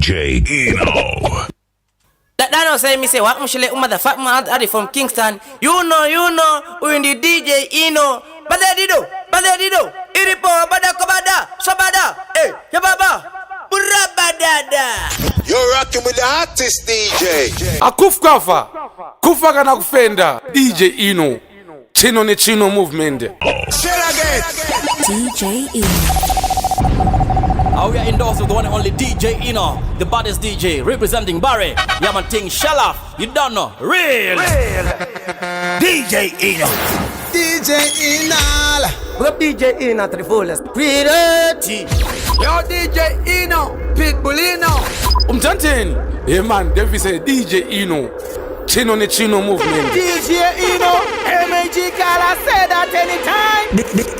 DJ Eno. That that don't say me say what mushile motherfucker man from Kingston. You know, we in the DJ Eno. Bada dido, bada dido. Iripo bada kobada, sobada. Eh, yababa. Burabadada. You're rocking with the hottest DJ. Akufkafa kufa kana kufenda. DJ Eno, Chino neChino movement. Say it again. DJ Eno. We are endorsed with the one and only DJ Eno, the baddest DJ representing Barry. Yaman Ting Shalaf, you don't know. Real. DJ Eno. DJ Inal. What up DJ Eno to the fullest. Pretty. Yo DJ Eno. Pitbull Eno. Umtanteni yeah man, David say DJ Eno, Chino neChino movement. DJ Eno. MAG Kala say that anytime.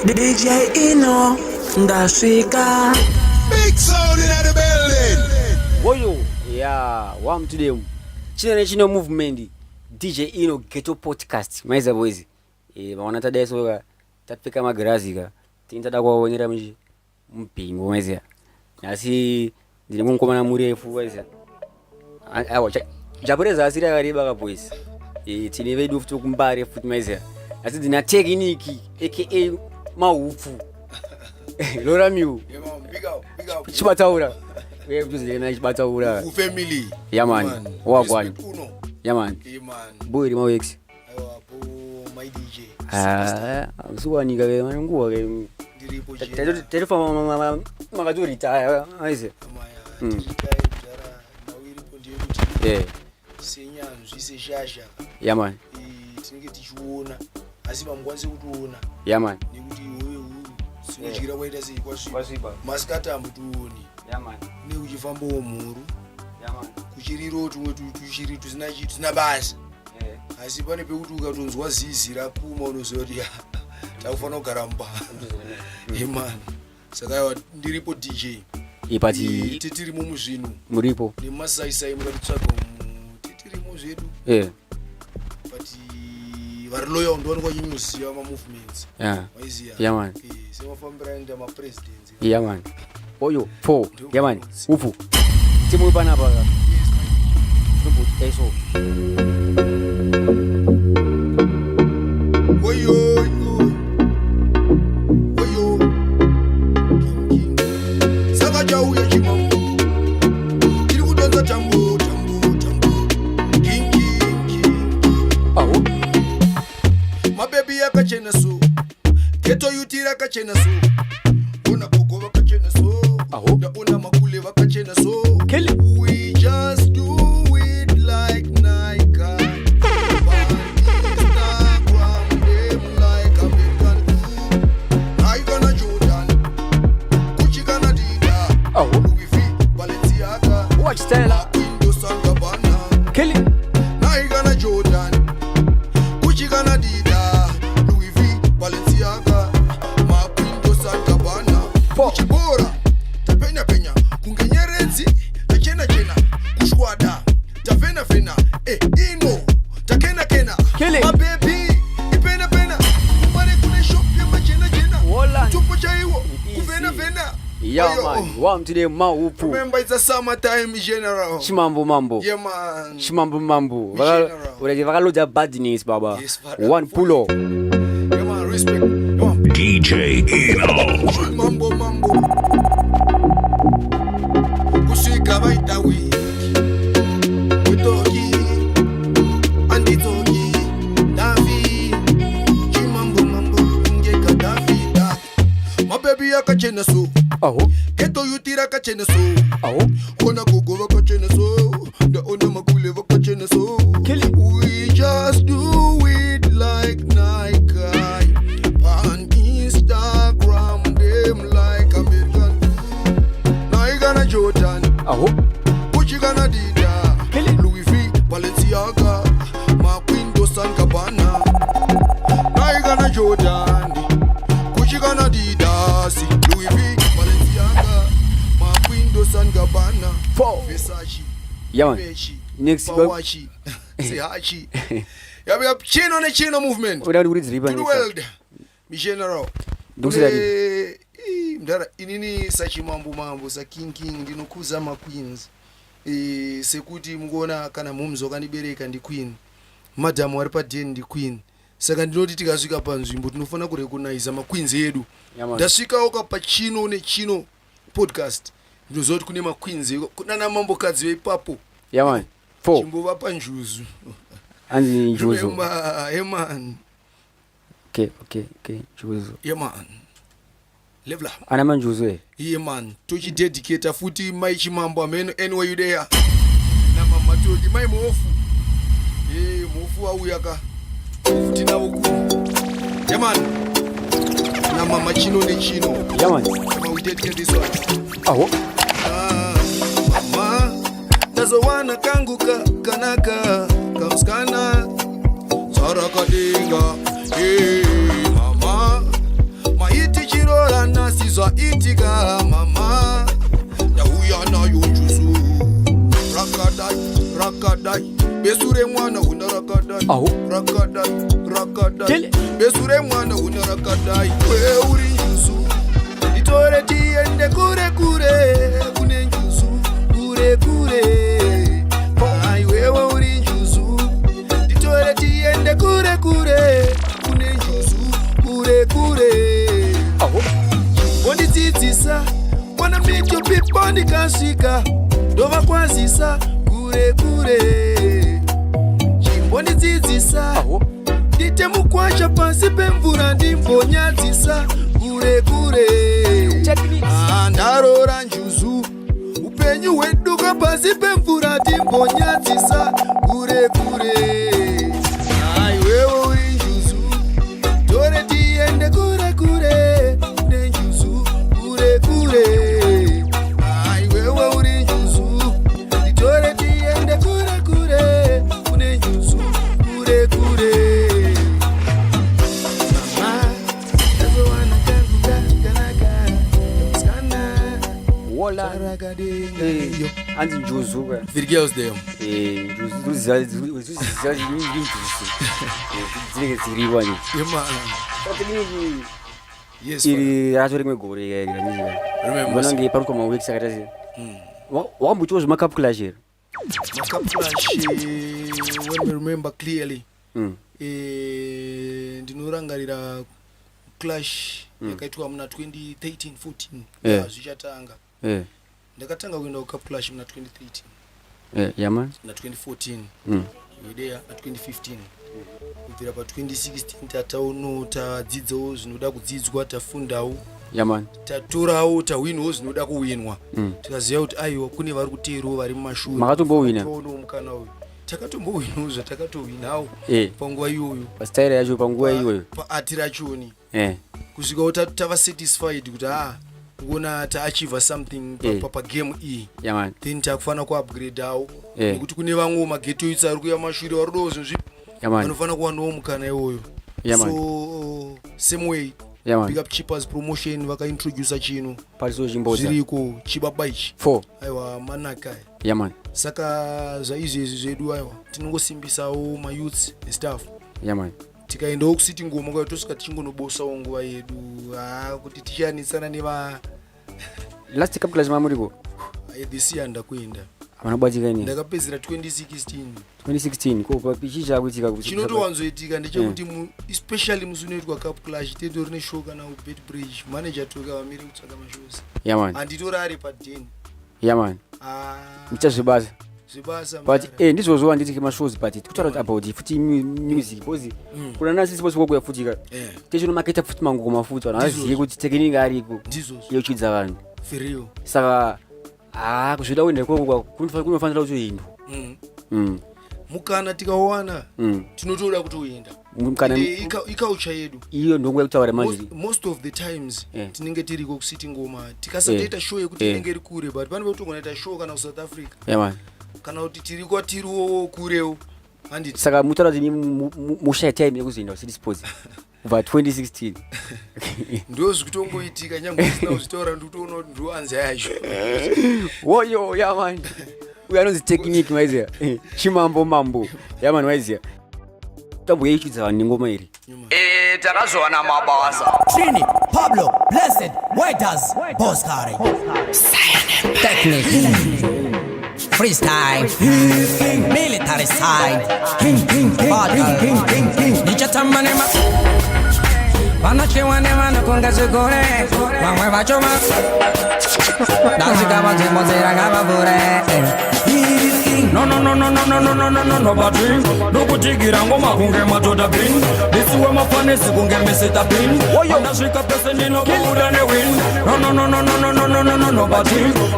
DJ Eno ndasvika. Big sound in the building. Woyo ya wam today, Chino neChino movement, DJ Eno Ghetto Podcast. Maiza boys, vaona tadai so tapfeka magirazi ka, tini tada kuvaonera muchi mupingo. Maiziya, asi ndine mukomana murefu maiziya. Aiwa, japo rezasi rakareba ka boys. Tine vedu futi kuMbare futi maiziya, asi dzina Technique aka Mahupfu Loramiu. Yeah, man, big up, big up. Chibataura chibataura. Fu family. Yeah, man. Wagwan. Respect uno. Yeah man. Yeah, man. Boy rima wex. Aiwa, po my DJ. Zuwanika ke nguva ke. Ndiripo jena. Taitofamba makatoritaya aize. Amaya, tiritai kudhara. Nhau iripo ndeyekuti senyanzvi, seshasha, Yeah man. Tinenge tichiona asi vamukwanisi kutiona Yeah man. nekuti iwewe huru sinodyira kwaita sei kwasviba. Kwasviba. Masikati hamutioni. Yeah man. Ne uchifambawo mhuru Yeah man. kuchiriro tumwe tushiri tusina chi tusina basa, asi pane pekuti ukatonzwa zizi rakuma unoziva kuti ya, takufanira kugara mumba imani. Saka aiwa, ndiripo DJ. Ipati. Titirimo muzvinhu. Muripo. Nemasaisai mukatitsvaga umu titirimo zvedu, but vari loyal ndovanikwa vachinyoziva mamovements. Waiziya. Yeah man. Semafambiro anoita mapresidents. Yeah man, oyo fo. Yeah man, upfu timwe panapa ka eso. Oyo, oyo, oyo, king, king. Saka chauya chimambo tiri kudonza tambo tambo tambo, king, king, king. Aho. Mabebi yakachena so, ghetto youth rakachena so, ona gogo vakachena so. Aho. Ndaona makule vakachena so. Kelly. We just do it like Nike. On Instagram, them like American too. Nike kana Jordan, Gucci kana Adidas, Aho. Louis V, Balenciaga, Watch Stella. Windows and Gabbana. Kelly. Nike kana Jordan, Gucci kana Adidas, Louis V, Balenciaga, Windows and Gabbana. Four. Kuchibora, tapenya penya, kunge nyeredzi, tachena chena, kushwada, tafena fena, ino, takena kena. Kill it. My baby, ipena pena, kumare kune shop yemachena chena. Holland. Tupo chaiwo, Easy. kufena fena. Yeah Ayo. man, wam today Mahupfu. Remember it's a summertime general. Chimambo mambo. Yeah man. Chimambo mambo. General. Urati vakaloda badness baba. Yes, father. One pulo. Yeah man, respect. Yeah man. DJ Eno. Mambo mambo kusvika vaita wiki wetoki andidzoki ndafi chimambo mambo kunge Gaddafi tak mabebi yakachena so. Aho. Ghetto youth rakachena so. Aho. Ona gogo vakachena so, ndaona makule vakachena so. Kill it. We just do it like Nike. On Instagram, them like American. Nike kana Jordan, Aho. Gucci kana Adidas, Kill it. Louis V, Balenciaga, Windows and Gabbana. Nike kana Jordan, Gucci kana Adidas, Louis V, Balenciaga, Windows and Gabbana. Four. Versace. Yeah man. Gucci, Next. Pawachi, Sehachi. Yep, yep. Chino ne Chino movement. Uda kuti dziripa. To the world. Mi general. Ndokusira. Mdara inini sachimambo mambo sa king king ndinokuza ma queens. Sekuti mukuona kana mhumzi wakandibereka ndiqueen, madhamu vari padeni ndiqueen, saka ndinoti tikasvika panzvimbo tinofanira kurecogniza maqueens edu. Yeah, man. Ndasvikawo ka pachino nechino podcast, ndinoziva kuti kune maqueens kunana mambokadzi veipapo. Yeah man, four. Chimbovapa njuzu. Hanzi njuzu. Remember, yeah man. Okay, njuzu. Yeah man, level up. Ana manjuzu e. Iye man, tochidedicata futi mai Chimambo ameno. Anyway, you there namamatoki mai Mofu e Mofu auya ka futi navo kuno. Yeah man, namama chino nechino. Yeah man. Yeah man, we dedicate this one. Aho. Ah, mama, ndazowana kangu kanaka kamusikana tsvarakadenga. Hey, mama, maiti chirora nhasi zvaitika. Mama, ndauya nayo njuzu, rakadai rakadai, besu remwana una rakadai. Aho. Rakadai rakadai. Tele. Besu remwana una rakadai. Weuri njuzu, nditore tiende kure kure, kune njuzu kure kure. Ai, wewe uri njuzu, nditore tiende kure kure, kune njuzu kure kure. Aho. Wondidzidzisa wana meet your people, ndikasvika ndovakwazisa kure kure. Chimbondidzidzisa Aho. ndite mukwasha pasi pemvura, ndimbonyadzisa kure kure. Ah, ndarora njuzu, upenyu hwedu pasi pemvura, timbonyadzisa kure kure. Ai, wewe uri njuzu, tore tiende kure kure, nenjuzu kure kure. Ai, wewe uri njuzu, nditore tiende kure kure, kune njuzu kure kure. Mama, ndazowana kangu kakanaka kamusikana. Wola. Tsvarakadenga iyo. Hanzi njuzu ka. Three girls them. Eh, njuzu njuzu njuzu dzinenge dziripo ni. Yeah man. Yes. Iri racho rimwe gore iri. Remember. Mbona parukwa maweeks akaita sei? Wakamboitawo zvemacup clash here? Macup clash, when we remember clearly, ndinorangarira clash yakaitwa muna 2013 14. Zvichatanga. Ndakatanga kuenda kucup clash muna 2013. Yeah man. Na 2014. Idea na 2015 kubvira pa2016 tatauno tadzidzawo zvinoda kudzidzwa, tafundawo. Yeah man. Tatorawo, tahwinawo zvinoda kuwinwa. Tikaziva kuti aiwa, kune vari kuteerawo vari mumashure. Makatombowina? Tonawo mukana uyu, takatombowinawo zvatakatowinawo panguva iyoyo. Pastaira yacho panguva iyoyo. Paati rachoni kusvikawo tava satisfied kuti aa, kuona taachieva something pagame iyi. Yeah man. Then takufanira kuupgradeawo nekuti kune vamwewo maghetto youths ari kuuya mashure varidawo zvinhu zvipi, Yeah man. vanofanira kuwanawo mukana iwoyo. Yeah, man. So same way, Yeah man. big up Chippers Promotion, vakaintrodusa chino. Pariso chimbodza. Zviriko chibaba ichi. Four. Aiwa, manaka aya. Yeah man. Saka zvaizvezvi zvedu, aiwa, tinongosimbisawo mayouths nestuff. Yeah man. Tikaendawo kusiti ngoma kwayo, tosvika tichingonobosawo nguva yedu, ha, kuti tichianisana neva. Last cup clash mamuriko? This year ndakuenda. Havana ini. Ndakapedzera 2016. 2016 ko chii chakuitika? Chinotowanzoitika ndechekuti especially musi unoitwa cup clash, tetori neshow kana kubet bridge, manager toka vamire kutsvaka mashows. Yeah man. Handitorari padeni. Yeah man. Ah, Mucha zvebasa. Zvebasa. But mudhara. ndizvozvo handiti mashows, but tikutaura kuti about futi music because kuna nasi sipo sikokuya futi ka techinomaketa futi mangoma futi vanhu vazive kuti Teknique ariko Ndizvozvo. yochidza vanhu. For real. Saka ha, kuzvida kuenda ikoko kunofanira kutoendwa. Mukana tikawana, tinotoda kutoenda. Mukana. Ende iculture yedu. Iyo ndonguva yekutaura manje. Most of the times tinenge tiriko kusiti ngoma, tikasatoita show yekuti inenge iri kure, but pane pekutogona show kana kuSouth Africa Yeah man. kana kuti tiri kwatiriwo kurewo, handiti? Saka mutaura kuti mushaya time yekuzoenda kuCity Sports kubva 2016? Ndo zvikutongoitika, nyange usina kuzvitaura, ndikutoona kuti ndo anza yacho. Woyo, yeah man, uyo anonzi Teknique, maiziya, chimambo mambo. Yeah man, maiziya tamboyeichidza vanhu nengoma iri. Takazowana mabasa. Trini, Pablo, Blessed, Waiters, Boss Kari. Technique. Freestyle, military side, ndichatamba nema vanochiwa nevanokunga zvigure, vamwe vacho ndasvika panzvimbo dzirangavavhure. No, no, no, no, no, no, no, no, no, no, no, but ndokutikira ngoma kunge matoda bin, ndisiwe mafanisi kunge Mr Bean. Andasvika pese ndinobuda newin. No, no, no, no, no, no, no, no, no, no, no, but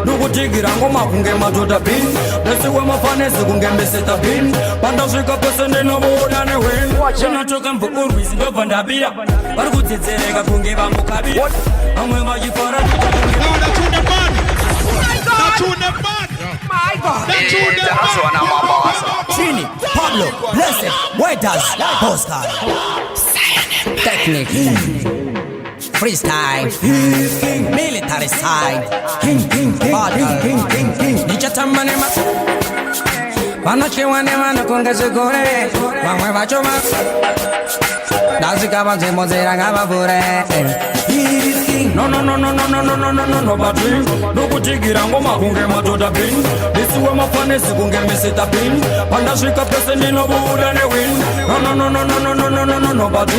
ndokutikira ngoma kunge matoda bin, ndisiwe mafanisi kunge Mr Bean. Pandasvika pese ndinobuda newin. Ndinotoka mvuurwizi ndobva ndabira, vari kudzedzereka kunge vambokabira, vamwe vachifara kuita kunge. My God. Trini, Pablo, Blessed, Waiters, Postcard. Technique. Freestyle. Military side. Ndichatamba nema vanochiwa nevanokunga zvigure, vamwe vacho ndasvika panzvimbo dzirangavavhure. No, no, no, no, no, no, no, no, no, no, no, but ndokutikira ngoma kunge matoda bin, ndisiwe mafanisi kunge Mr Bean. Pandasvika pese ndinobuda newin. No, no, no, no, no, no, no, no, no, no, no, but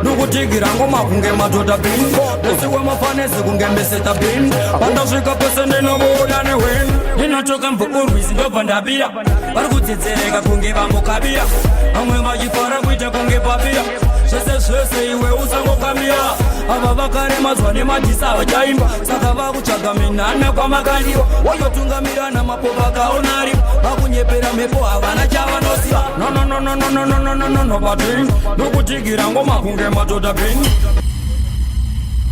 ndokutikira ngoma kunge matoda bin, ndisiwe mafanisi kunge Mr Bean. Pandasvika pese ndinobuda newin. Ndinotoka mvuurwizi ndobva ndabira, vari kudzedzereka kunge vambokabira, vamwe vachifara kuita kunge papira. Zvese zvese iwe usangokamira, ava vakaremadzwa nemadhisa vachaimba, saka vakutsvaga minana kwamakaliwa, wayotungamirana mapoka akaona aripo, vakunyepera mhepo havana chavanoziva. No, no, no, no, no, no, no, no, no, no, no, but ndokutikira ngoma kunge matoda bin.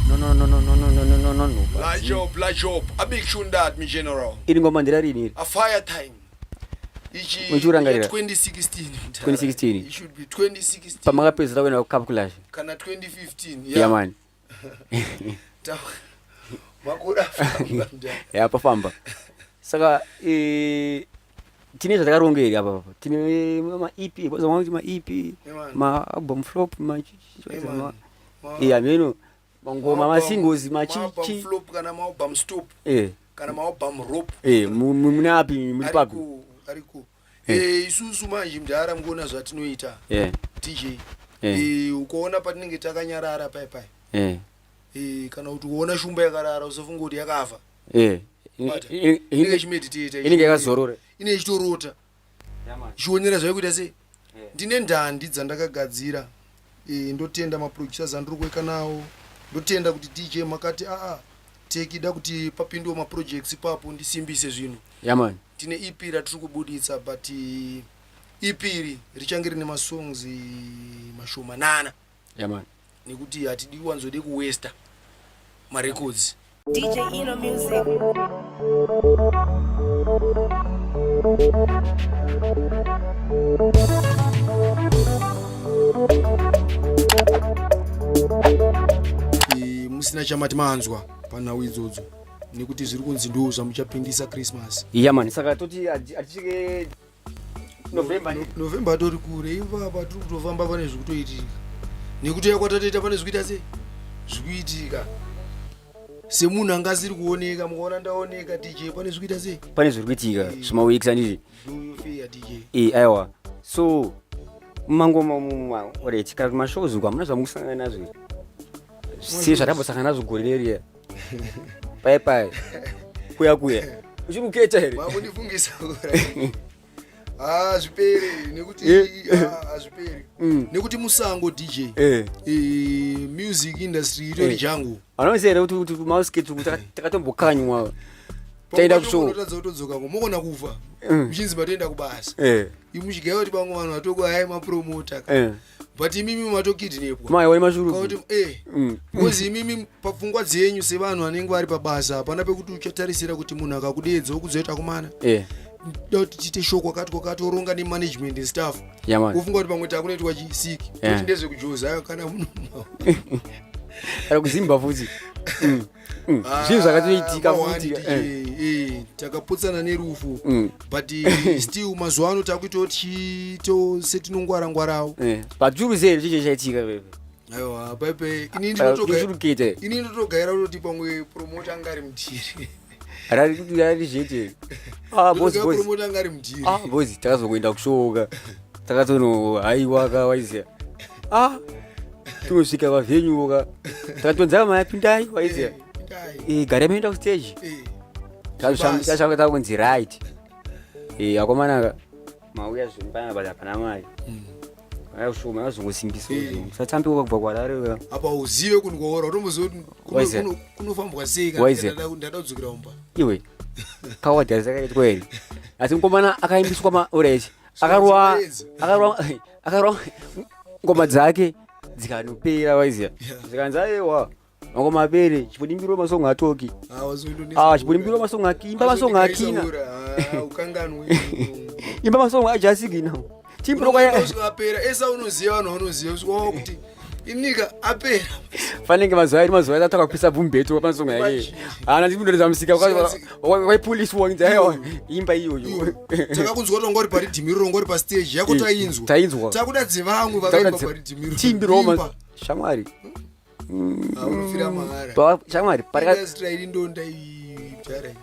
No, no, no, no, no, no, no, no, no, no, no. Large up, large up. A big tune that, me general. Iri ngoma nderarini iri? A fire time. Ichi Muchiurangarira? 2016. 2016. It should be 2016. Pamakapedzera kuenda kuCup Clash. Kana 2015. Yeah, man. Makura afamba, mdara. Ya, pafamba. Saka tine zvatakaronga here apa apa? Tine ma-EP, kuti ma-EP, Yeah, man. ma-album flop, ma Yeah, man. iya meno mangoma, masingles, Ma-album machichi. flop kana ma-album stop. Kana ma-album rope. Mune api, muri papi? Ariko, ariko. Isusu manje mudhara mukuona zvatinoita. DJ. Ukaona patinenge takanyarara pai pai. Kana kuti uona shumba yakarara usafunga kuti yakafa. Bata. Inenge ichimeditate. Inenge yakazorora. Inenge ichitorota. Ichionera zvaikuita sei. Ndine ndandi dzandakagadzira. Ndotenda maproducers andiri kuweka nawo. Ndotenda kuti DJ makati aa tekida kuti papindiwe maprojects ipapo ndisimbise zvinhu. Yeah, man. Tine EP ratiri kubuditsa, but EP iri richange rine masongs mashomanana. Yeah, man. Nekuti hatidi kuwanzode kuwesta marecords. DJ Eno Music. Musina chamati manzwa panhau idzodzo, nekuti zviri kunzi ndo zvamuchapindisa Christmas. Yeah, man. Saka toti hatisvike November. November atori kure ipapa, tiri kutofamba, pane zvikutoitika nekuti yakwatatoita pane zvikuita sei zvikuitika semunhu anga asiri kuoneka. Mukaona ndaoneka, DJ, pane zvikuita sei. Pane zviri kuitika zvimaweeks, handiti? Zvoyofeya, DJ. Aiwa, so mumangoma umu, alright, kana kuti mashows uku hamuna zvamukusangana nazvo here sezvatambosangana nazvo gore reriya pai pai kuya kuya? Uchiri kuketa here? Makundifungisa. Hazviperi nekuti hazviperi nekuti musango, DJ. Music industry itori jangu. Vanoziva here kuti kumausketi uku takatombokanywa taenda kushow? Unotadza kutodzoka mokona kufa muchinzi matoenda kubasa. Imuchigaya kuti vamwe vanhu vatoko hai mapromota, but imimi matokidnepwa. Maiwa nemashuru. Kuti because imimi papfungwa dzenyu sevanhu vanenge vari pabasa, hapana pekuti uchatarisira kuti munhu akakudedza wokuzoita kumana da kuti tiite show kwakati kwakati, oronga nemanagement and staff, Yeah, man. ufunga kuti pamwe takunoitwa chisiki, kuti ndezvekujoza ayo kana muno. Kana kuzimba futi. Zvinhu zvakatoitika futi. Takapotsana nerufu, but still mazuva ano takuitawo tichiito setinongwara-ngwarawo. But chiri sei chiche chaitika pepe? Aiwa, paipe Uchiri kuketa here? ini ndinotogaira kutoti pamwe promota anga ari mutiri. Rari zvete. Ah, boss, boss. Promoter anga ari mudhiri. Ah, boss, takazokuenda kushoka. Takatono haiwa ka waiziya. Ah, tinosvika pavenue ka. Takatonza maya pindai waiziya. Eh, garai maenda kustage. Basi. Tasvika takunzi right. Eh, akomana ka mauya zvinhu pana basa pana mari. Maya kushoma yazongosimbisa. Musatambe kubva kwarare ka. Apa uzive kungoora utomboziva kuti Waiziya. kunofambwa sei kana Waiziya. ndada kudzokera kumba. Iwe kawadhasi akaitwa here asi mukomana akaimbiswa maorit akarwa akarwa akarwa ngoma dzake dzikanopera waiziya zikanzi aiwa mangoma apere chipodimbiro masongo atoki. Ah, wazoindonetsa. Ah, chipodimbiro masongo aki imba masongo akina. Ah, ukanganwe. Imba masongo ajasigina timbiro kwaya. Usvika apera esa unoziva vanhu vanoziva usvika wakuti inika apera. Fanenge mazuva iri mazuva atakakwisa bumbeto pamasongo yake ana ndimudonedza musika waipolisi wanzi aiwa imba iyoyo. Takakunzwa kuti wanga uri paridhimiro, wanga uri pastage yako. Tainzwa. Tainzwa. Takuda dzevamwe vakaimba paridhimiro. Timbiro. Imba. Shamwari. Ah, unofira mahara. Shamwari parika. Industry iri ndonda iyi mudhara iyi.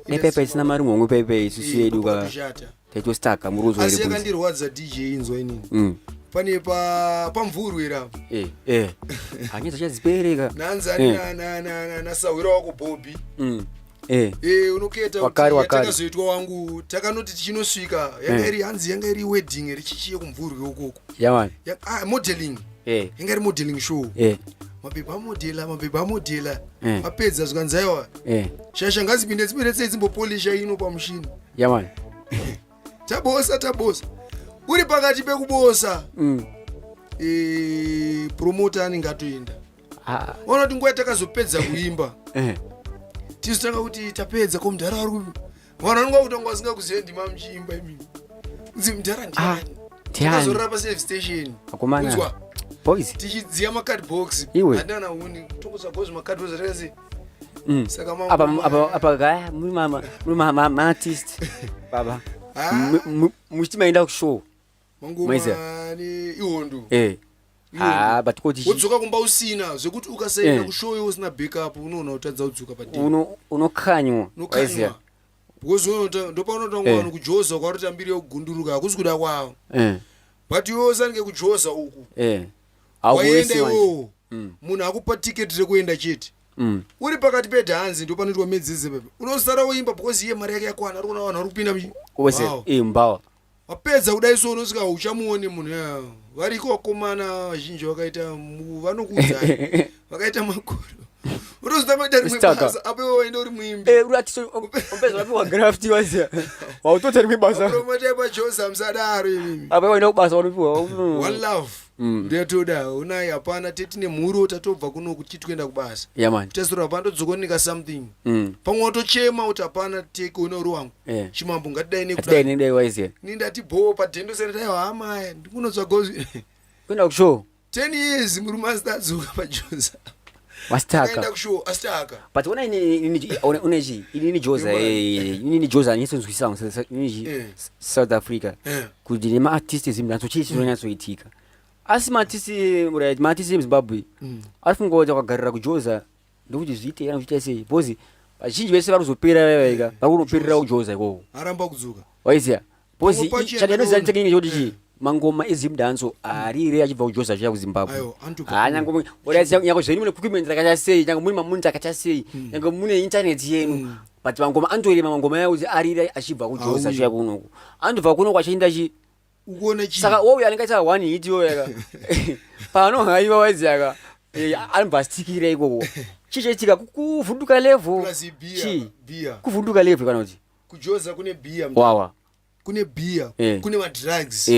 Nepaipa isina mari muhomwe paipa isusu yedu ka. Pakatoshata. Taitostaka muruzo. Asi yakandirwadza DJ inzwa inini. Pane pamvurwi rapo. Eh eh, hanyedza chadzipereka. Nanzi ari nasahwira wako Bobby. Eh. Eh, unoketa. Wakari, kuti wakari. Yatakazoitwa wangu takanoti tichinosvika yanga iri hanzi yanga iri wedding richichiye kumvurwi ukoko. Yamani. Ah, modeling. Yanga iri modeling show. Mabhebhi amodhela, mabhebhi amodhela. Apedza zvikanzi aiwa, shasha ngadzipinde dzipinde dzimbopolisha ino pamushini. Yamani. Tabosa, tabosa, uri pakati pekubosa. Promoter anenge atoenda. Ah. Ona kuti nguva yatakazopedza kuimba, tizotanga kuti tapedza ko mudhara ari kupi? Vanhu vanonga kutanga vasingakuzive ndima muchiimba imimi kunzi mudhara ndiani? Ndiani? Takazorora paservice station. Akomana. Kunzwa, Boys. tichidziya macardbox. Iwe. Handina huni tokutsvaga zvimacardbox atakasi. Saka Apa apa apa gaya muri mama muri mama maartist baba. Muchiti maenda kushow. Mangoma Maiziya. ne ihondo. Ah, but koti Wodzoka kumba usina zvekuti ukasaenda kushow iwe usina backup unoona kutadza kudzoka padeni. Unokanywa. Waiziya. Unokanywa because ndopaunotanga vanhu kujoza kwaruti ambiri yekugunduruka hakusi kuda kwavo. But iwe usange kujoza uku waenda Haukuisi manje. iwowo munhu akupa tiketi rekuenda chete. Uri pakati pedhanzi ndopanoitwa medzeze pepe unosara woimba because iye mari yake yakwana ari kuona vanhu vari kupinda Wese Wow. mbawa. Wapedza kudai so unosvika uchamuone munhu ya variko vakomana vazhinji vakaita vanokuudzai vakaita makuru unozotanga kuita rimwe Staka. basa apo iwe waenda uri muimbi. Uri artist upedza wapiwa graft waiziya. Wautota rimwe basa. Promota pajoza musadaro imimi. Apa waenda kubasa wanopiwa. One love. Ndiyatoda unai hapana tetine mhuro tatobva kuno kuti tikuenda kubasa. Yeah man. Tasura hapana todzokonika something. Pamwe watochema kuti hapana teke une uri wangu. Chimambo ngatidai Atidai nekudai. nekudai waiziya. Ni ndati bho padhendo senataiwa hama ndikunotsvaga Kuenda kushow. 10 years murume asati adzoka pajoza. Akaenda Wastaka. kushow asitaka. But ona ini une chi inini joza inini joza nyesonzwisisa inini South Africa kuti nemaartist ezimdanso chii chinonyatsoitika asi maartist right maartist emuZimbabwe arifunga kuti akagarira kujoza ndokuti zviite kana kuchiita sei because vazhinji vese vari kuzopera vaivaika vari kunoperera kujoza ikoko. Aramba kudzoka. Waiziya because Pamwe pacho chandinoziva yandinoona. chakinge chekuti chii mangoma ezimdanso arire achibva kujoza achiuya kuZimbabwe. Ayo, anotobva Ah, nyange zvenyu mune equipment rakaita sei nyange mune mamonita akaita sei nyange mune internet yenu but mangoma anotorema mangoma yawo kuti arire achibva kujoza Auya. achiuya kunoku anotobva kunoku achienda chi Ukuona chii? Saka wouya anenge aita one hit iyoyaka panohaiwa waiziyaka anobva asitikira ikoko chichaitika kuvhunduka level. Plus beer, Chii? beer. Kuvhunduka level kana kuti Kujoza kune beer. Wawa. Kune beer, kune madrugs.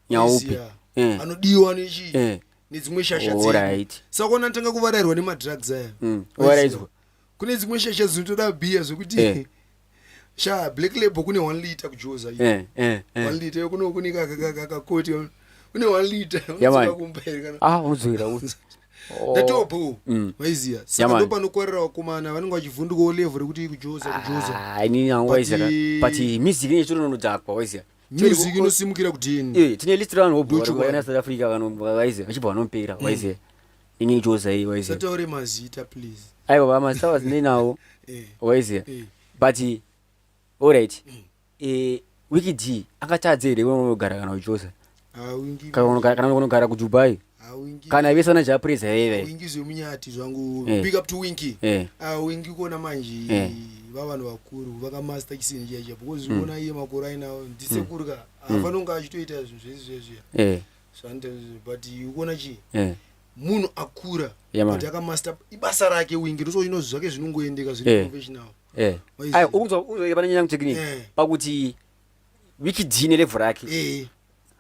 Nyaupi. Waiziya. Anodiwa nechi nedzimwe shasha dzedu. Alright. Saka ona ndotanga kuvarairwa nemadrugs aya. Varaidzwa. Kune dzimwe shasha dzinotoda beer zvekuti sha Black Label kune 1 liter kujoza iyo. 1 liter kuno kune kakakoti kune 1 liter Yeah, man. unodzoka kumba here kana. Ah, unodzokera Ndatopo. Waiziya saka Yeah, man. ndopanokorera vakomana vanenge vachivhundukawo level rekuti kujoza kujoza. Ah, inini hangu waiziya but music inechitoronodhakwa waiziya. Music inosimukira kudini. Tine list ravanhu Ndochokwadi. vobva South Africa vaiziya vachibva vanopera waiziya ini joza iyi waiziya. Sataure mazita please. Aiwa vamazita vazinei nawo waiziya. But alright, Winky D akatadza here unogara kana uchosa? Ah, Winky- Kana unogara kuDubai? Ah, Winky- Kana vese vana Japreza here? Winky zvemunyati zvangu. Big up to Winky. Ah, Winky kuona manje vavanhu vakuru vakamaster chisini chiya chiya, because uona iye makore ainawo ndisekuru ka, haafaniri kunge achitoita zvinhu zvese zvezviya zvanoita izvi, but ukuona chii, munhu akura, Yeah, man. but akamaster ibasa rake Winky, ndoso ino zvake zvinongoendeka zviri professional. Waiziya. Ayo, unzwa pane nyaya technique pakuti Winky D nelevel rake,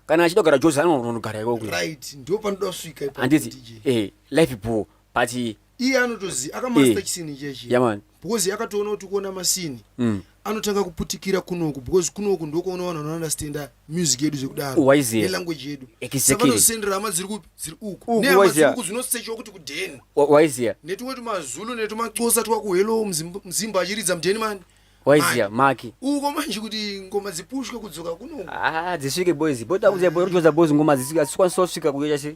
kana achida kugara Jozi anonogara ikoko. Right, ndo panoda kusvika ipapo, Handiti? DJ. Life ball, but Iye anotoziva, akamaster chisini chechi, Yeah, man. because akatoona kuti kuona masini anotanga kuputikira kunoku, because kunoku ndokuona vanhu vanounderstanda music yedu zvekudaro Waiziya. nelanguage yedu. Saka vanosendera hama dziri kupi, dziri uku, Uku, nehama dziri waiziya. uku dzinosechiwa kuti kudheni, Waiziya. netumwe tumazulu netumaxhosa twakuhelo mzimba achiridza mudheni mani. Waiziya maki. Uko manje kuti ngoma dzipushwe kudzoka kunoku. Ah, dzisvike boys, botakuziya boy rujoza boys, ngoma dzisvike, asikwanisa kusvika kuyocha se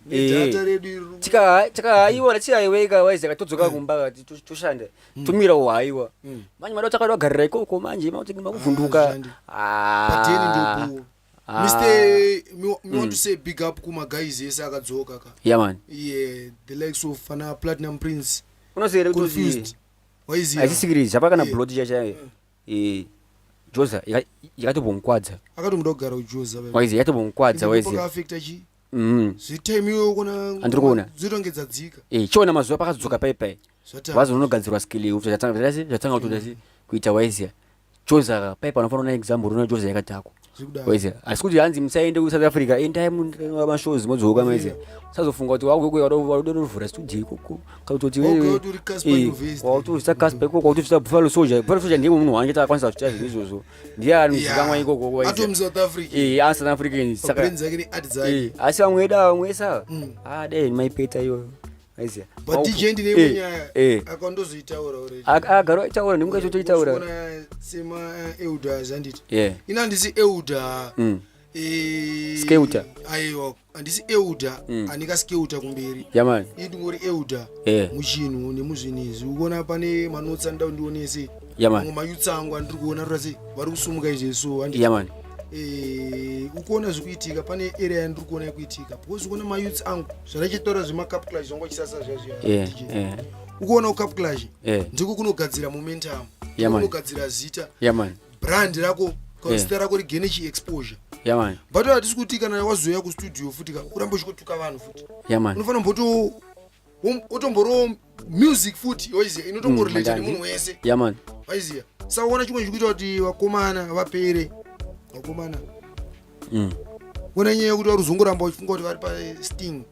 Nedata redu iri. Tikaiwa tichaiweka, waiziya, todzoka kumba toshanda, tomira uhaiwa. Manje mada takadagarira ikoko manje makuvhunduka. Zvandi. Padheni ndopo. Mr, me want to say big up kumaguys ese akadzoka ka. Yeah, man. Yeah, the likes of ana Platinum Prince. Unoziva here kuti Confused, waiziya. Haisisikiri zvapa kana blot chacha joza yakatombomukwadza. Akatomboda kugara kujoza. Waiziya, yakatombomukwadza, waiziya. Afecta chi zvetime iyoyo kona. Andiri kuona. Dzotongedza dzika. Chiona mazuva pakadzoka paipai, Zvatanga. vazonogadzirwa skill, zvatanga kutoita kuita, waiziya, joza paipa unofanira kuona example runa joza yakadhakwa. Zvekudaro. Waiziya, asi kuti hanzi musaende kuSouth Africa, endai mashows modzoka, maiziya, usazofunga kuti wakurovhura studio ikoko kana kutoti Wauga kuti uri Casper University. Wautozvita Casper ikoko, wautozvita Buffalo Soldier. Buffalo Soldier ndiye munhu wange takakwanisa kuita zvinhu izvozvo, ndiye anozikamwa ikoko, waiziya. Ato muSouth Africa. Ari South African, saka Pabrain dzake neart dzake. Asi vamwe vedu ava, vamwe vese ava, ah, dai maipeta iyoyo, waiziya. But DJ, ndine imwe nyaya akandozoitaura already. Agara aitaura, ndingachotoitaura. Uchiona sema elders, handiti? Ina handisi elder. Scouter. Aiwa, handisi elder ane kascouter kumberi. Yeah, man. Indingori elder muchinhu nemuzvinhu izvi. Ukuona pane manotsi anoda kundionese. Yeah, man. Mamwe mayutsi angu andiri kuona rura sei vari kusumuka izvezvo, handiti? Yeah, man. Ukuona zvikuitika pane area yandiri kuona ikuitika, because ukuona mayutsi angu zvandachitaura zvemacup clash zvangu achisasa zviya zviya, DJ. Ukuona kucup clash ndiko kunogadzira momentum, Yeah, man. kunogadzira zita, Yeah, man. brand rako kana zita rako rigene chiexposure. Yeah, man. But hatisi kuti kana wazoya kustudio futi ka urambe uchikotuka vanhu futi. Yeah, man. Unofanira mboto otomborowo music futi, waiziya, inotomborelata nemunhu wese. Yeah, man. Waiziya, saka uona chimwe chikuita kuti vakomana vapere, vakomana, ona nyaya yekuti vari kuzongoramba vachifunga kuti vari pasting,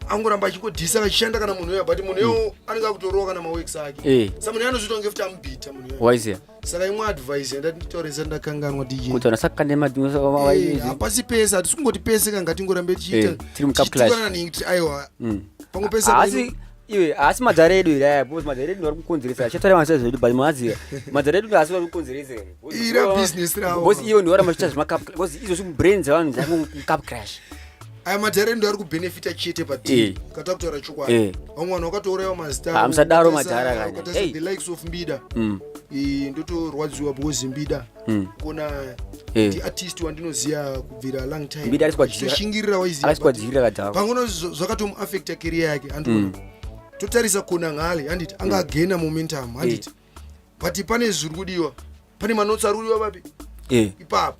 angoramba achingodhisa vachishanda kana munhu uya, but munhu iyoyo anenge akutorova kana maworks ake. Sa munhu uyo anozoita kunge futi amubhita munhu iyoyo. Waiziya. Saka imwe advice yandati nditaure ndakanganwa, DJ. Kuti vanasakande. Hapasi pese, hatisi kungoti pese ka ngatingorambe tichiita Tiri mucup clash. tichitukana nhingi kuti aiwa, pamwe pese. Asi iwe, asi madzara edu here aya? Because madzara edu vari kukonzeresa, achatora masaizi edu, but maziya madzara edu asi vari kukonzeresa here? Ira business ravo. Because iwe ndiwaramba chiita zvemacup, because izvozvi brain dzevanhu dzakucup crash. Aya madhara edu ari kubhenefita chete padii kata kutaura chokwadi. Vamwe vanhu vakatourayiwa mazita. Ah, musadaro madhara kana. Ukatarisa Hey. the likes of Mbida, ndotorwadziwa because Mbida kuona ndiartist wandinoziva kubvira long time. Mbida Achitoshingirira, waiziya, arisi kwadzikirira kadhako. pangona zvakatomuafecta career yake, handikuona? Totarisa kona ngale, handiti? Anga agena momentum, handiti? But pane zviri kudiwa, pane manotsi ari kudiwa papi ipapo,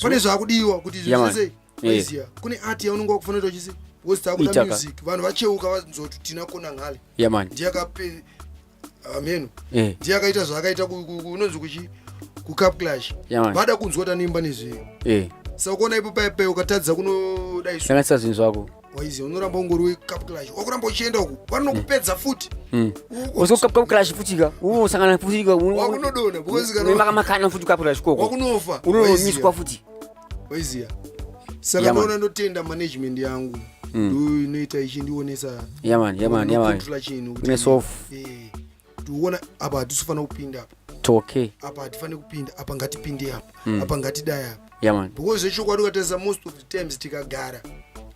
pane zvaakudiwa kuti Yeah, man. zvese, waiziya, kune art yaunonge wakufanira kuti uchise, because takuda Itaka. music, vanhu vacheuka vanzoti tina kona ngale. Yeah, man. Ndiye akape ameno, ndiye akaita zvaakaita unonzi kuchi kucup clash. Yeah, man. Vada kunzwa kuti anoimba nezvei. Saka kuona ipo paipai ukatadza kunodai, Sanganisa zvinhu zvako. waiziya, unoramba ungori wecup clash, wakuramba uchienda uku vanokupedza futi. Usocup clash futika, unosangana futika. Wakunodona, because kana- makamakana futi cup clash koko. Wakunofa. Unomiswa futi. Waiziya, saka Yeah, man. ndoona ndotenda management yangu, ndo inoita ichindionesa. Yeah, man, yeah, man, yeah, man. Inocontrola chinhu kuti- Une soft. Kuti uona apa hatisifanira kupinda apa, Toke. apa hatifaniri kupinda apa, ngatipinde apa, apa ngatidai apa. Yeah, man. Because zvechokwadi ukatarisa most of the times tikagara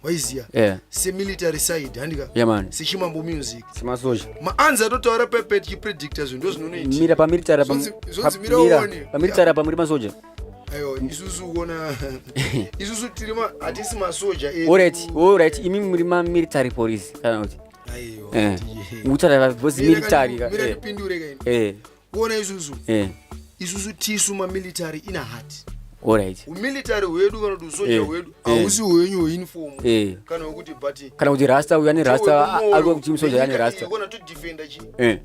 Waiziya? Yeah. Semilitary side, handika? Yeah, man. Sechimambo music. Semasoja. Maanzi atotaura pepe tichipredicta zvinhu ndo zvinonoitika. Mira pamilitary apa. Zvonzi mira uone. Pamilitary apa muri masoja. Aiwa, isusu kuona isusu tiri hatisi masoja edu. Alright, alright, imi muri mamilitary police kana kuti? Aiwa. Eh. Mutaura because Mira military ka. mira Eh. ndipindure kaini. Eh. Kuona isusu. Eh. Isusu tisu mamilitary ina heart. Alright. Umilitary hwedu kana kuti usoja hwedu Eh. hausi hwenyu hweuniform Eh. kana wekuti but Kana kuti rasta uyu ane rasta, ari kuti musoja ane rasta. Kona todefenda chi? Eh.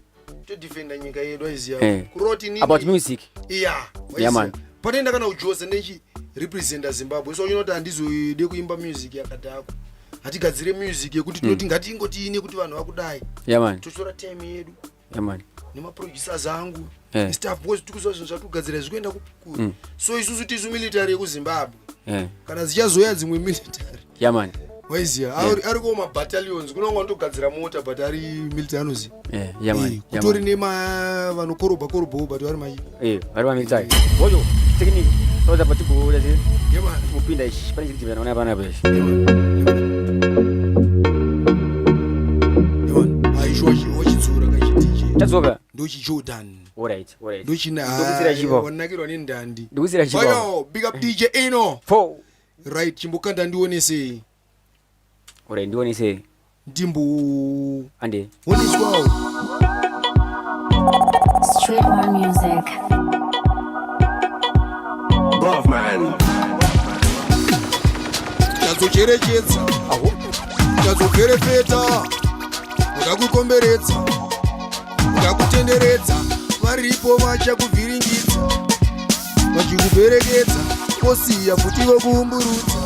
Todefenda nyika yedu, aiziya? Eh. Kuroti nini? About music. Yeah. Yeah, man. Panoenda kana ujoze nechi representa Zimbabwe, so unoti handizode kuimba music yakadhakwa. Hatigadzire music yekuti tinoti ngatingotiine kuti vanhu vakudai. Yeah, man. Totora time yedu Yeah, man. nemaproducers angu Eh. staff, because tikuziva zvinhu zvatikugadzira zvikuenda kukuru. So isusu tisu military yekuZimbabwe. Eh. Kana dzichazoya dzimwe military, Yeah, man. waiziya? Yeah. Ariko mabattalions, kunonga vanotogadzira mota but ari military anoziva. Eh, yeah, man. Eh, Yeah, kutori man. nema vanokorobha korobhawo but vari mai. Eh, vari pamilitary. Oyo, technique. Soja patibuda se. Yeah, man. Kupinda ichi, pane chiri chimwe pana apa ichi. Aisho wachidzura kachi DJ. Tadzoka. Ndochi Jordan. Alright, alright. Ndochina. Ndokutsira chipo. Wanakirwa nendandi. Ndikutsira chipo. Bayo, big up DJ Eno. Four. Right, chimbokanda ndionesei. Alright, ndionesei. Ndimbo. Ande. Oneswawo. Street One Music. Love man. Chazocherechedza, chazoferefeta, ukakukomberedza, ukakutenderedza, varipo vachakuvhiringidza, vachikuperekedza, vosiya futi vokuumburudza.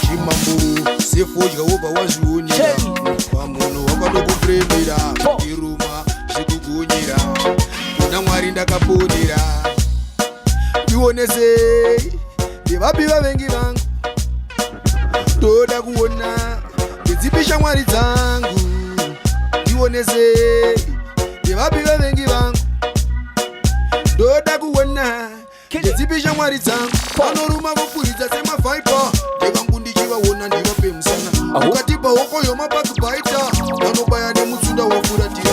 Chimambo sefodya wobva wazvionera pamunhu wakanokufuremera, iruma zvikugunyira kuna Mwari ndakaponera. Ndionesei ndevapi vavengi vangu, ndoda kuona ndedzipi shamwari dzangu. Ndionesei ndevapi vavengi vangu, ndoda kuona ndedzipi shamwari dzangu. Vanoruma vokuridza semavhaipa, ndevangu ndichivaona ndivape musana. Ukatipa hokoyo mapakibhaita, vanobaya nemutsunda wafuratira.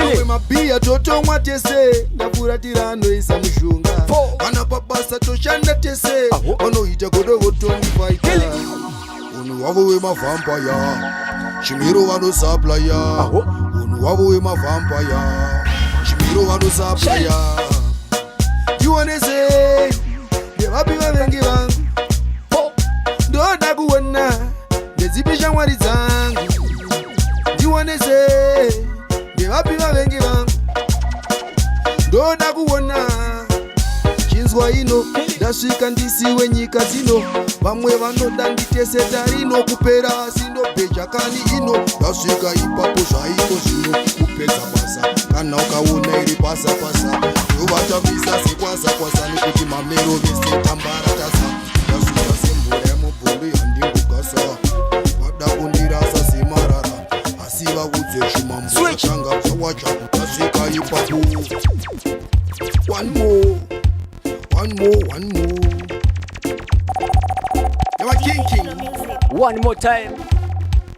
Amwe mabhiya totomwa tese, ndafuratira anoisa mushonga. Kana pabasa toshanda tese, vanoita godo votondifaita. Unhu hwavo wemavhampaya, chimiro vanosaplaya. Unhu hwavo wemavhampaya, chimiro vanosaplaya. Ndionesei ndevapi vavengi vangu, ndoda kuona ndedzipi shamwari dzangu. Ndionesei ndevapi vavengi vangu, ndoda kuona. Chinzwa ino, ndasvika ndisiwe nyika dzino. Vamwe vanoda nditeseta rino kupera, asi ndobheja kani ino. Ndasvika ipapo zvaiko zvino kupedza basa. Kana ukaona iri pasa pasa, ndovatambisa sekwasa kwasa, nekuti mamero vese tambaratasa. Ndasvika semvura yemubvumbi, handingogasa. Vada kundirasa semarara, asi vaudze chimambo tanga zvawacha. Ndasvika ipapo. One more, one more, one more. Yama King King. One more time.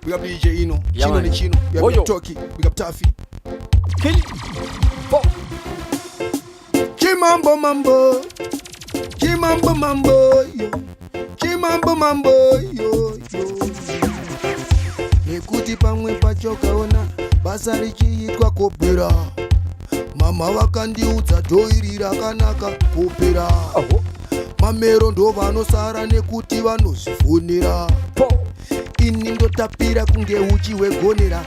We up DJ Eno. Yeah, Chino man. ne Chino. We Oyo. up Turkey. We up Taffy. Kill. Four. Chimambo mambo. Chimambo mambo yo. Chimambo mambo yo yo. Nekuti pamwe pacho kaona basa richiitwa kopera. Mama vakandiudza dhoiri rakanaka kopera. Mamero ndo vanosara nekuti vanozvifonera. Ini ndotapira kunge uchi hwegonera.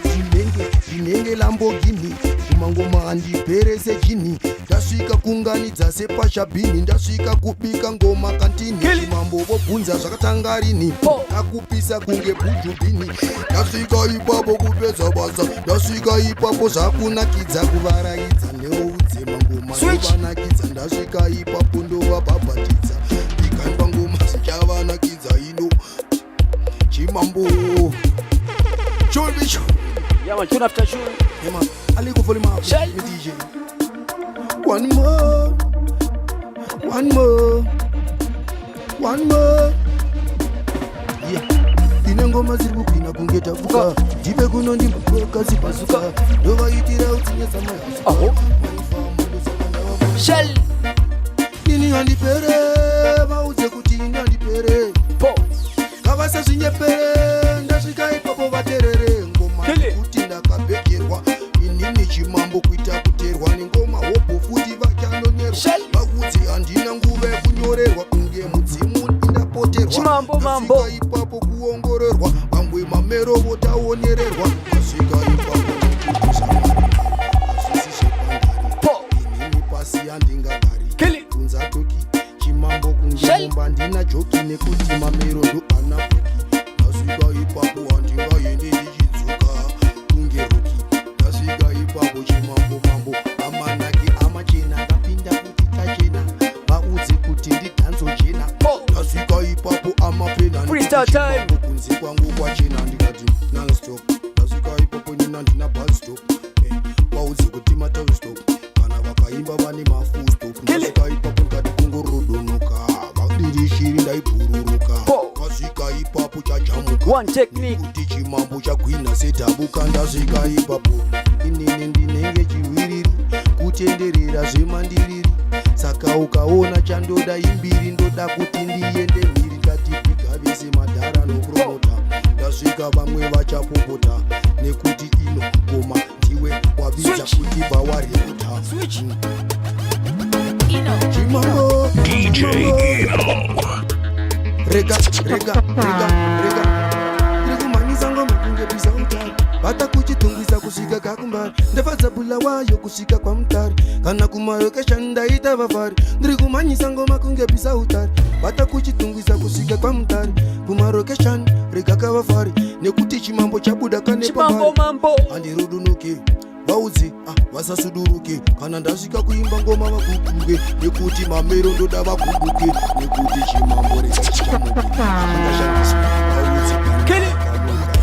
Zvinenge zvinenge Lamborghini, zvimangoma handipere sejini. Ndasvika kunganidza sepashabhini, ndasvika kubika ngoma kantini. Chimambo vobvunza zvakatanga rini, akupisa kunge bhujubhini. Ndasvika ipapo kupedza basa, ndasvika ipapo zvakunakidza kuvaraidza neudze mangoma ndovanakidza. Ndasvika ipapo ndovabhabhatidza, ndikaimba ngoma zvichavanakidza. Ino chimambo chombicho. Yeah, man, tune after tune. Yeah, man. I like volume up. Me DJ. One more. One more. One more. Yeah. Ngoma dziri kupinda kunge tafuka. Ndipe kuno ndimbokazipazuka. Ndovaitira utsinye samai. Shell. Ini handipere, vaudze kuti ini handipere. Ngavasazvinyepere, ndasvika ipapo vaterere ngoma nekuti ndakabhekerwa. Inini chimambo kuita kuterwa nengoma hobho futi vachanonerwa. Vaudze handina nguva yekunyorerwa kunge mudzimu ndapoterwa. Chimambo, mambo. Ndasvika ipapo kuongororwa, vamwe mamero votaonererwa. Ndasvika ipapo hazvisi zvepandari. Inini pasi handingagari. Kunza toki chimambo kunge mumba ndina joki nekuti mamero ndo ana poki. Ndasvika ipapo handingaendi ndichidzoka kunge roki. Ndasvika ipapo chimambo mambo amanaki amachena akapinda kuti tachena vaudze kuti ndidhanzo jena. Ndasvika ipapo amapena Freestyle time. Chimambo kunze kwangu kwachena ndikati nonstop. Ndasvika ipapo nina ndina bus stop. Vaudze kuti matown stop kana vakaimba vane mafull stop. Ndasvika ipapo ndikati kungorodonoka vadirishiri ndaibhururuka. Ndasvika ipapo chajamuka One technique. Kuti chimambo chagwina sedhabuka. Ndasvika ipapo inini ndinenge chiwiriri kutenderera zvemandiriri. Saka ukaona chandoda imbiri, ndoda kuti ndiende mhiri. Ndati vese madhara nopromota. Ndasvika vamwe vachapopota nekuti ino ngoma ndiwe wabidza kuti bvawarepota. Chimambo. DJ Eno. Rega, rega, rega, rega. Tiri kumhanyisa ngoma kunge bhiza utari. Bata kuchitungwisa kusvika kakumbari. Ndafadza Bulawayo kusvika kwamutari. Kana kumarokeshani ndaita vafari. Ndiri kumhanyisa ngoma kunge bhiza utari. Bata kuchitungwisa kusvika kwamutari. Kumarokeshani rega kavafari. Nekuti chimambo chabuda kane Chimambo mambo. Handirudunuki, vaudzi vasasuduruke. Kana ndasvika kuimba ngoma vagukuke nekuti mamero ndoda vagubuke nekuti chimambo rega chichamuke. Handingashandisi vaudzi kana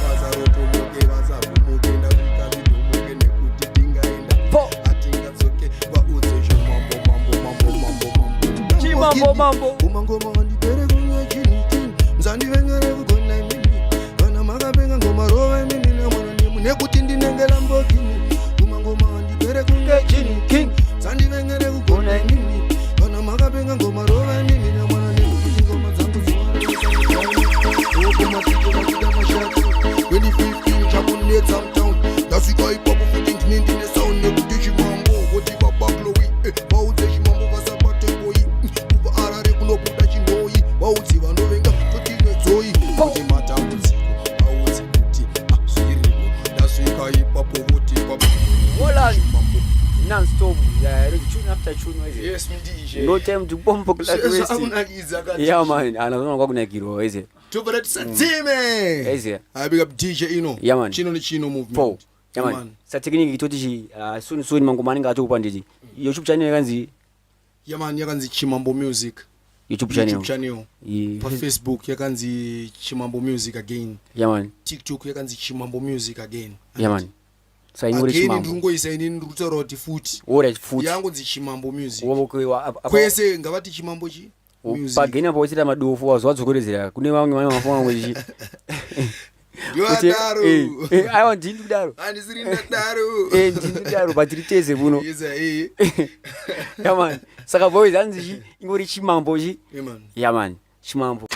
vasarotomoke vasavhumuke. Ndasvika vidhomoke nekuti tingaenda hatingadzoke. Vaudze chimambo mambo mambo mambo mambo. Chimambo mambo. Kumangoma handipere kunge chini chini. Muzandivengere kugona imimi. Kana makapenga ngoma rova imimi namwana nemu nekuti ndinenge Lamborghini. Kumangoma handipere kunge chini king. Muzandivengere kugona imimi. Kana makapenga ngoma rova imimi namwana nemu kuti ngoma dzangu dziwaraokomatiko mashati 2015 chakunetsa mutown. Ndasvika ipapo futi ndine ndine sound nekuti chimambo voti baba Chloe. Vaudze chimambo vasabate boi. Kubva Harare kunobuda Chinhoyi. Vaudze vanovenga totinedzoi kuti matambudziko. Vaudze kuti zviriko. Ndasvika ipapo voti baba Holland. Non-stop. Yeah, tune after tune. Yes, DJ. No time to bomb Zvakunakidza ka. Yeah man, ana kwakunakirwa ize. Tobva tisadzime. Ize. I big up DJ Ino. Yeah man. Chino nechino movement. Four. Yeah man. Man. Sa technique itoti chi soon soon mangoma anenge atokupa nditi. YouTube channel yakanzi Yeah man, yakanzi Chimambo Music. YouTube channel. YouTube channel. Pa Facebook yakanzi Chimambo Music again. Yeah man. TikTok yakanzi Chimambo Music again. Yeah man. Sa ingori Again Chimambo. ndingoisa inini ndiri kutaura kuti futi. Alright futi. Yangonzi Chimambo Music. Wobokewa Kwese ngavati Chimambo chi Music. pageni apo uchita madofu wazwadzokoredzera kune vamwe vane mafoni angu ichi. Ndiwadaro. Aiwa ndini kudaro. Handisiri ndadaro. Ndini kudaro but tiri tese kuno. Yes, eh. Yeah man. Saka boys hanzi chi ingori Chimambo chi. Yeah man. Yeah man. Chimambo.